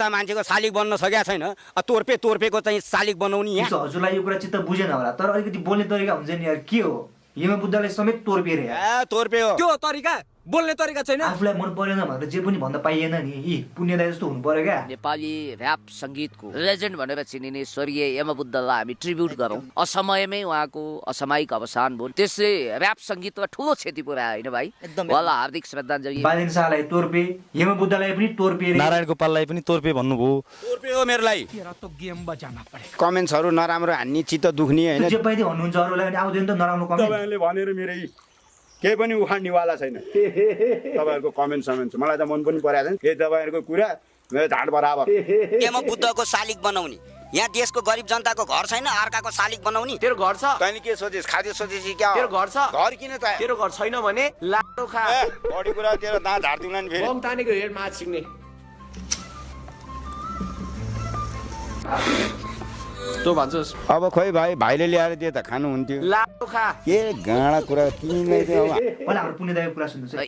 मान्छेको शालिग बन्न सकेको छैन तोर्पेको चाहिँ शालिग बनाउने यहाँ हजुरलाई यो कुरा चित्त बुझेन होला तर अलिकति बोल्ने तरिका हुन्छ नि यार के हो हेम बुद्धले समेत तोर्पे रे तोर्पे हो त्यो तरिका बोल्ने तरिका छैन आफूलाई मन परेन भनेर जे पनि भन्न पाइएन नि यी पुण्यदाय जस्तो हुनु पर्यो क्या नेपाली र्याप संगीतको लेजेन्ड भनेर चिनिने स्वर्गीय यमबुद्धलाई हामी ट्रिब्युट गरौँ असमयमै उहाँको असामयिक अवसान भयो त्यसले र्याप संगीतमा ठुलो क्षति पुर्यायो होइन भाइ उहाँलाई हार्दिक श्रद्धाञ्जली बादेन शाहलाई तोर्पे हेम बुद्धलाई पनि तोर्पे रे नारायण गोपाललाई पनि तोर्पे भन्नुभयो तोर्पे हो मेरोलाई गेम बजामा परे कमेन्ट्सहरू नराम्रो हान्ने चित्त दुख्ने होइन जे पाइदे भन्नुहुन्छ अरूलाई पनि आउँदैन त नराम्रो कमेन्ट तपाईँहरूले भनेर मेरो केही पनि उखाड्नेवाला छैन तपाईँहरूको कमेन्ट समेन्ट मलाई त मन पनि परेको छैन यही तपाईँहरूको कुरा मेरो झाड बराबर केमा बुद्धको शालिग बनाउने यहाँ देशको गरिब जनताको घर छैन अर्काको शालिग बनाउने तेरो घर छ तैँले के सोचेस खाद्य सोचेसी क्या तेरो घर छ घर किन चाहियो तेरो घर छैन भने लाडो खा बढी कुरा तेरो दाँत झार्दिउँला नि फेरि बम तानेको हेड माछ सिक्ने तँ भन्छस् अब खोइ भाइले ल्याएर दिए त खानु हुन्थ्यो लाडो खा के गाँडा कुरा किन पहिला हाम्रो पुण्यदायको कुरा सुन्नुहोस् है